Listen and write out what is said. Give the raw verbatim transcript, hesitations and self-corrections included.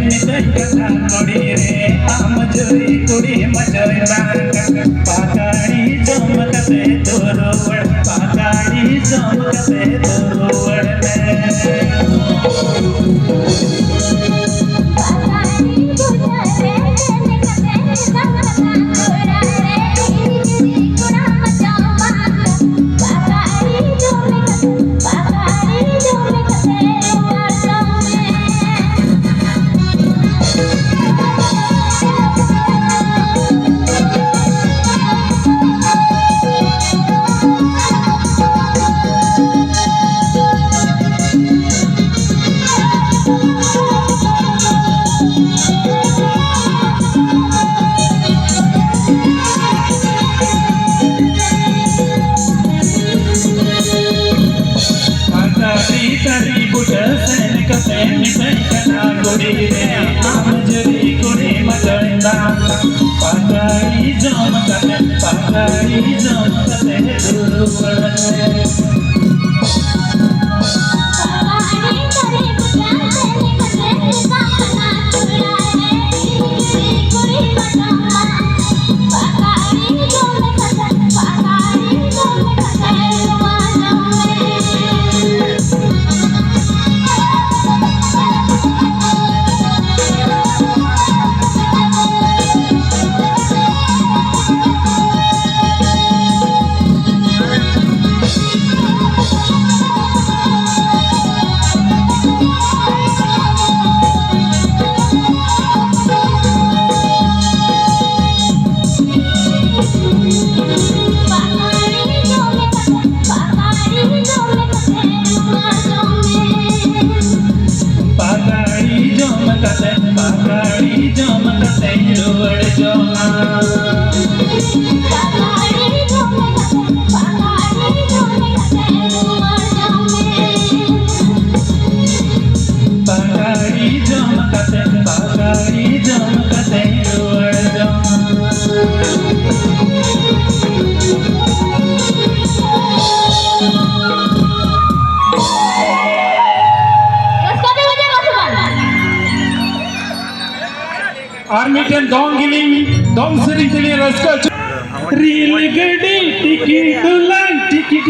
ᱢᱤᱫᱟᱹᱧ ᱠᱟᱛᱷᱟ ᱠᱩᱲᱤ ᱨᱮ, ᱟᱢ ᱡᱩᱨᱤ ᱠᱩᱲᱤ ᱢᱟᱡᱚᱭ ᱵᱟᱝ᱾ ᱯᱟᱠᱟᱲᱤ ᱡᱚᱢ ᱠᱟᱛᱮ ᱫᱩᱨᱩᱣᱟᱹᱲ, ᱯᱟᱠᱟᱲᱤ ᱡᱚᱢ ᱠᱟᱛᱮ ᱫᱩᱨᱩᱣᱟᱹᱲ ᱢᱮ᱾ ᱟᱨ ᱢᱤᱫᱴᱮᱱ ᱫᱚᱝ ᱜᱮᱞᱤᱧ, ᱫᱚᱝ ᱥᱮᱨᱮᱧ ᱛᱮᱞᱤᱧ ᱨᱟᱹᱥᱠᱟᱹ ᱦᱚᱪᱚ᱾ ᱨᱮᱞ ᱜᱟᱹᱰᱤ ᱴᱤᱠᱤᱴ ᱫᱚᱞᱟᱱ ᱴᱤᱠᱤᱴ